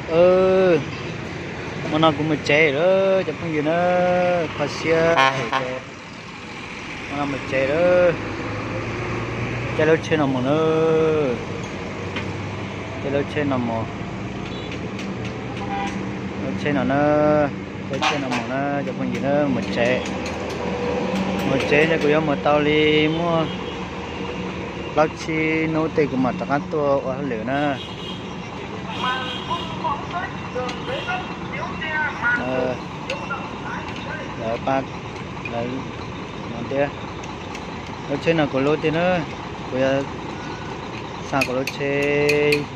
Hmo no kuv mus tsev lawm cov phooj ywg na, kho siab heev. Hmo no mus tsev lawm, caij lub tsheb no mus na, caij lub tsheb no mus, lub tsheb no na, caij tsheb no mus na cov phooj ywg na, mus tsev, mus tsev no kuv yuav mus tau li muaj plaub tsib hnub tej kuv mam rov qab tuaj ua hauj lwm na. Lawv pab, lawv no thiab, lub tsheb no kuv lub tiag na, kuv yuav xa kuv lub tsheb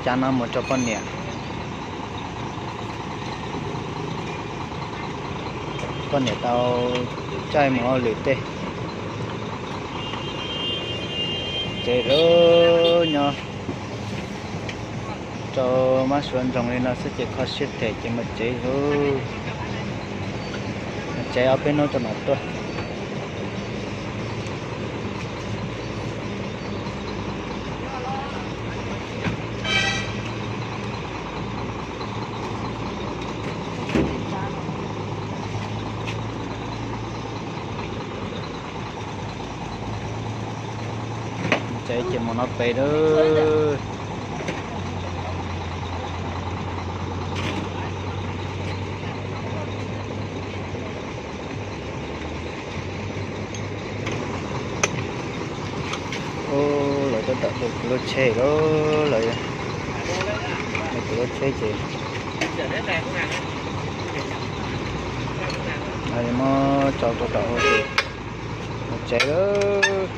cav no mus rau poj niam, poj niam tau caij mus hauj lwm tej. Tsev lawm, nyob rau mab suav ntsoog li no xwb ces kho siab heev ces mus tsev lawm, mus tsev ob peb hnub rau mam tuaj. Tsev ces mus no pem lawm. Lawv tab tom de kuv lub tsheb lawm, lawv de kuv lub tsheb ces muab tso rau tom hauv ces mus tsev lawm.